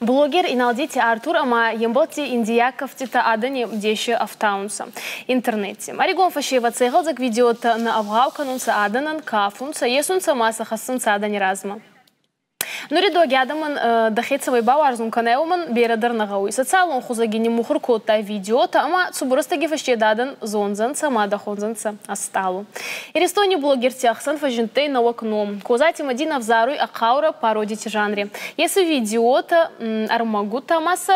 Блогер Иналдити Артур ӕма е мбӕлтти индийаг кӕфтитӕ адӕни деси ӕфтаунцӕ интернети. Ӕригон фӕсевӕд сӕ игъӕлдзӕг видеотӕ нӕ ӕвгъау кӕнунцӕ адӕнӕн, кафунцӕ, есунцӕ ӕма сӕ хӕссунцӕ адӕни размӕ. Нури доги адӕмӕн дӕхе цӕмӕй бауарзун кӕнай, уомӕн берӕ дӕр нӕ гъӕуй. Социалон хузӕги ниммухур кодтай видеотӕ ӕма цубур рӕстӕги фӕсте адӕн зондзӕнцӕ ӕма дӕ хондзӕнцӕ ӕстъалу. Иристони блогерти ӕхсӕн фӕззиндтӕй нӕуӕг ном. Козати Мадина ӕвзаруй ӕ хъаурӕ пародити жанри. Еци видеотӕ, ӕрмӕгутӕ ӕма сӕ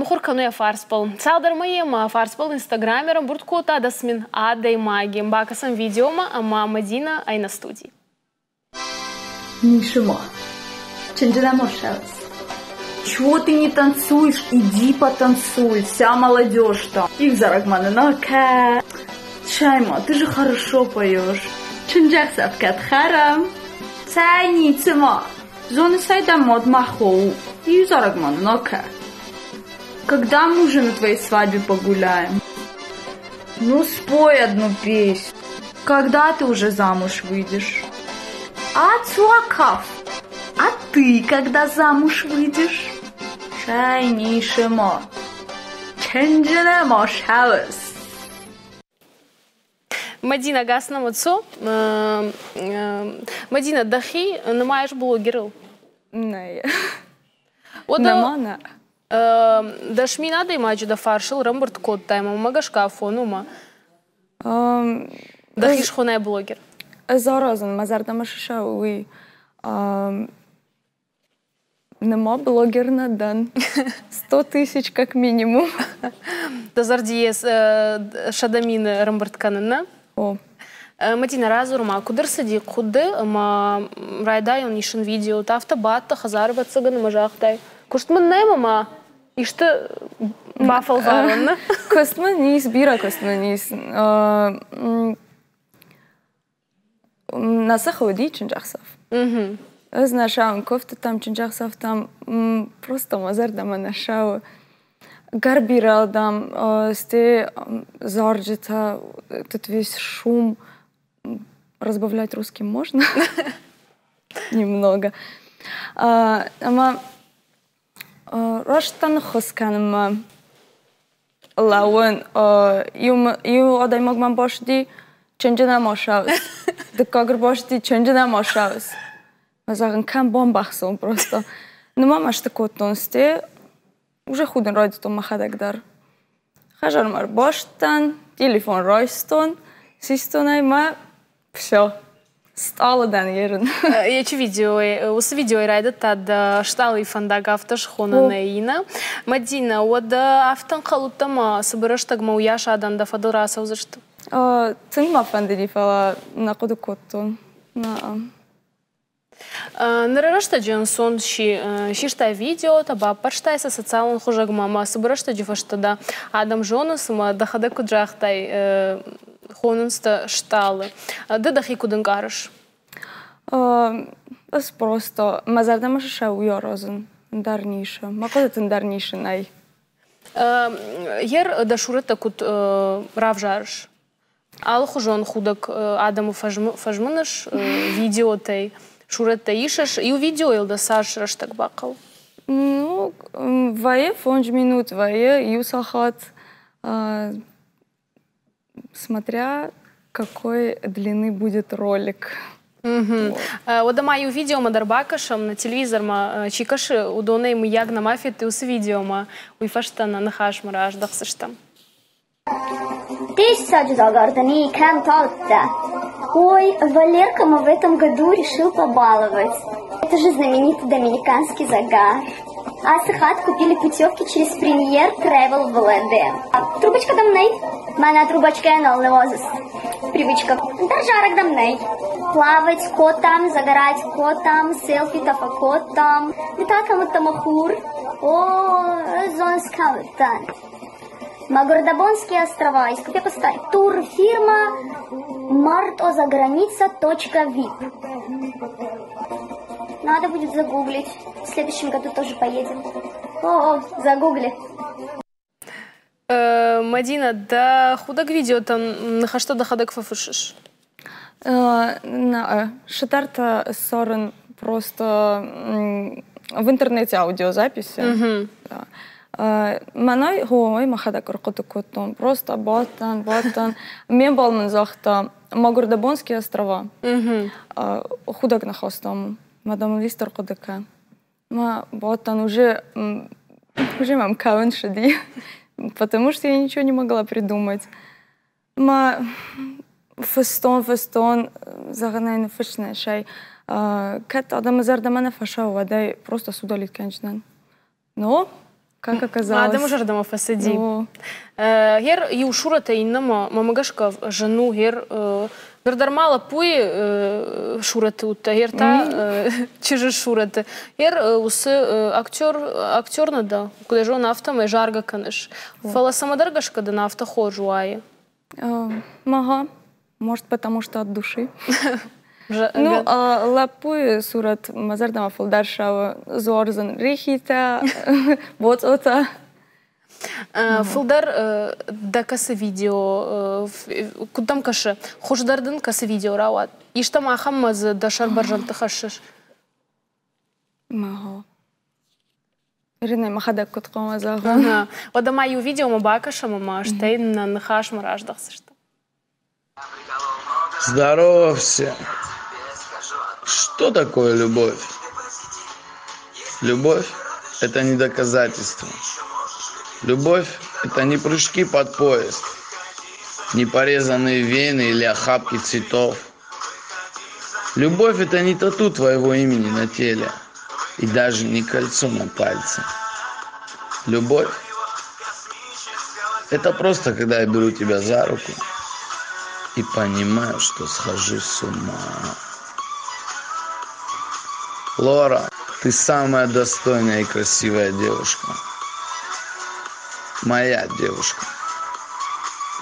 мухур кӕнуй ӕ фарсбӕл. Цалдӕр мӕйемӕ фарсбӕл Инстаграме ӕрӕмбурд кодта 10 000 адӕймаги. Бакӕсӕн видеомӕ ӕма Мадина ӕй нӕ студий. 你什么？ Чего ты не танцуешь? Иди потанцуй, вся молодежь там. Их зарагманынака. Чайма, ты же хорошо поешь. Чынджахсав катхарам. Цайницыма. Зоны сайдамод махоу. И зарагманынака. Когда мы уже на твоей свадьбе погуляем? Ну, спой одну песню. Когда ты уже замуж выйдешь? А Цуакав, а ты когда замуж выйдешь? Шайнишимо. Ченджинемо шаус. Мадина гаснамацо. Мадина, дӕхи нымайыс блогерыл? Нӕ. Нӕма нӕ. 10 000 адӕймаджы дӕ фарсыл ӕрӕмбырд кодтай, мӕнмӕ гӕсгӕ афон у ма. Дӕхи схонай блогер. Ӕз аразын, мӕ зӕрдӕмӕ цы уый. Нема блогер нӕ дӕн. 100 000 как минимум. Дӕ зӕрди ес 100 000 ӕрӕмбырд кӕнын, нӕ? О. Мадина, радзур-ма, куыд ӕрцыди хъуыды ӕмӕ райдайон исын видеотӕ, афтӕ бадтӕ хӕдзары, ӕвӕццӕгӕн, ӕмӕ загътай, куыст мын нӕй ӕмӕ исты бафӕлварон, нӕ? Куыст мын ис, бирӕ куыст мын ис. Нӕ сыхы уыди чындзӕхсӕв. Ӕз нӕ цӕуын куывдтытӕм, чындзӕхсӕвтӕм, просто мӕ зӕрдӕмӕ нӕ цӕуы. Гӕр бирӕ адӕм, стӕй зарджытӕ, этот весь шум. Разбавлять русским можно? Немного. Ӕмӕ раст та ныххуыс кӕнынмӕ лӕууын. Иу адӕймаг мӕм бацыди, чынджы нӕма ссӕуыс. Дыккаг ӕрбацыди, чынджы нӕма ссӕуыс. Ӕз зӕгъын, кӕм бамбӕхсон просто. Ну ма мӕсты кодтон, стӕй уже худын райдыдтон мӕхӕдӕг дӕр. Хӕдзармӕ ӕрбацыдтӕн, телефон райстон, систон ӕй мӕ все. Стъалы дӕн ерын. Ечи видеойы, уыцы видеойы райдыдта дӕ стъалыйы фӕндаг, афтӕ схонӕн ӕй, нӕ? Мадина, уӕд афтӕ ӕнхъӕл уыдтӕ ӕмӕ цыбыр рӕстӕгмӕ уыйас адӕм дӕ фӕдыл рацӕудзысты? Тынг мӕ фӕндыди, фӕлӕ нӕ хъуыды кодтон. Нӕ. Ныры рӕстӕджы ӕнцон систай видеотӕ, баппӕрстай сӕ социалон хуызӕгмӕ ӕмӕ цыбыр рӕстӕджы фӕстӕ дӕ адӕм зонынц ӕмӕ дӕхӕдӕг куыд загътай, хонынц дӕ стъалы. Ды дӕхи куыд ӕнкъарыс? Ӕз просто мӕ зӕрдӕмӕ цы уый аразын, ӕндӕр ницы. Мӕ хъуыдыты ӕндӕр ницы нӕй. Ер дӕ сурӕттӕ куыд равзарыс? Алыхуызон худӕг адӕмы фӕзмыныс видеотӕй, сурӕттӕ исыс. Иу видеойыл дӕ цас рӕстӕг бахъӕуы? Ну, вӕййы 5 минут, вӕййы иу сахат. Смотря какой длины будет ролик. Уӕдӕ ма иу видеомӕ дӕр бакӕсӕм, нӕ телевизормӕ чи кӕсы, уыдонӕй мыййаг нӕма федтой уыцы видеомӕ, уый фӕстӕ нӕ ныхасмӕ раздӕхдзыстӕм. Диссаджы загардани кӕм таудта. Ой, Валерка мы в этом году решил побаловать. Это же знаменитый доминиканский загар. А Сахат купили путевки через Премьер Travel в ЛНД. Трубочка дам нӕй. Мӕнӕ трубочка нал возраст. Привычка. Ӕндӕр дам нӕй. Плавать котам, загорать котам, селфи тафакотам. Тамахур. О, зонскаутан. Магордабонские острова. Из Купекустай. Турфирма мартозаграница.vip. Надо будет загуглить. В следующем году тоже поедем. О, загугли. Мадина, дӕ худӕг видеотӕн ныхӕстӕ дӕхӕдӕг фӕфыссыс? Нӕ, цыдӕртӕ ссарын просто. В интернете аудиозаписи. Да. Мӕнӕй гъо, мӕхӕдӕг ӕрхъуыды кодтон. Просто бадтӕн, бадтӕн. Ме мбал мын загъта, мӕгуыр дӕ Бонские острова. Худӕг ныхӕстӕм. Мадам Лист ӕрхъуыды кӕн. Мӕ бадтӕн уже мӕм кӕуын ссыди, потому что я ничего не могла придумать. Мӕ фыстон, фыстон, зӕгъынӕй ныффыссынӕй сай. Кӕд адӕмы зӕрдӕмӕ нӕ фӕсӕуы, уӕд ӕй просто судолит кӕнджынӕн. Но, как оказалось... Адӕмы зӕрдӕмӕ фӕцыди. Гер иу сурӕтӕй иннӕмӕ, мӕмӕ гӕсгӕ, зын у. Гер ныр дӕр ма лӕппуйы сурӕты уыдтӕ, гер та чызджы сурӕты. Гер уыцы актер, актер нӕ дӕ, куыд ӕз зонын, афтӕмӕй заргӕ кӕныс. Фӕлӕ цӕмӕдӕр гӕсгӕ дын афтӕ хорз уайы. Ага, может, потому что от души. Ну, лӕппуйы сурӕт мӕ зӕрдӕмӕ фылдӕр цӕуы дзуардзӕн рихитӕ, боцъотӕ. Фылдӕр дӕ кӕцы видео, куыд дӕм кӕсы, хуыздӕр дын кӕцы видео рауад? Истӕм ахӕммӕ дзы дӕ сӕр бӕрзӕндты хӕссыс? Мӕгъо. Иринӕ, мӕхӕдӕг куыд хъуамӕ зӕгъон? Уӕдӕ ма иу видеомӕ бакӕсӕм ӕмӕ стӕй нӕ ныхасмӕ раздӕхдзыстӕм. Здорово все. Что такое любовь? Любовь – это не доказательство. Любовь – это не прыжки под поезд, не порезанные вены или охапки цветов. Любовь – это не тату твоего имени на теле и даже не кольцо на пальце. Любовь – это просто, когда я беру тебя за руку и понимаю, что схожу с ума. Лора, ты самая достойная и красивая девушка. Моя девушка.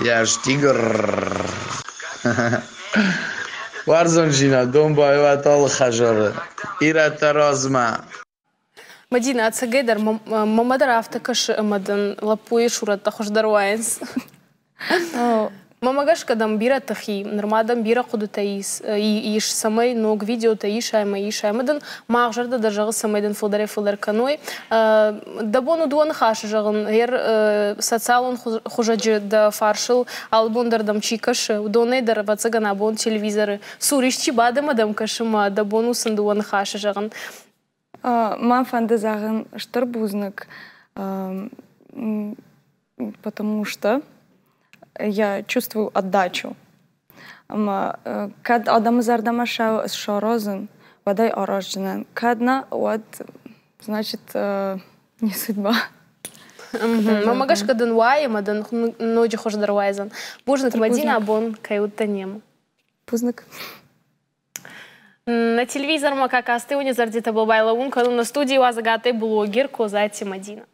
Я ж тигр. Уарзондзинад домбай алы хӕдзары. Ирӕттӕ размӕ. Мадина, ӕцӕгӕйдӕр мӕмӕ дӕр афтӕ кӕсы ӕмӕ дын лӕппуйы сурӕттӕ хуыздӕр уайынц. Мӕмӕ гӕсгӕ дӕм бирӕ тых и, нырма дӕм бирӕ хъуыдытӕ ис, цӕмӕй ног видеотӕ исай ӕмӕ исай. Ӕмӕ дын мах зӕрдӕ дӕр зӕгъы, цӕмӕй дын фылдӕрӕй-фылдӕр кӕной. Дӕ бон у дыууӕ ныхасы зӕгъын, гъер социалон хуызӕджы дӕ фарсыл алыбон дӕр дӕм чи кӕсы, уыдонӕй дӕр, ӕвӕццӕгӕн, абон телевизоры цур исчи бады ӕмӕ дӕм кӕсы, ӕмӕ дӕ бон у сын дыууӕ ныхасы зӕгъын. Мӕн фӕнды зӕгъын стыр бузныг, потому что я чувствую отдачу. Ӕмӕ кӕд адӕмы зӕрдӕмӕ саразын, уӕд ӕй араздзынӕн. Кӕд нӕ, уӕд, значит, не судьба. Мӕмӕ гӕсгӕ дын уайы ӕмӕ дын ноджы хуыздӕр уайдзӕн. Бузныг, Мадинӕ, абон кӕй уыдтӕ немӕ. Бузныг. Нӕ телевизормӕ ка кастӕй, уони зӕрдитӕбӕл байлӕуун кӕнун нӕ студий уазӕг адтӕй блогер Козати Мадина.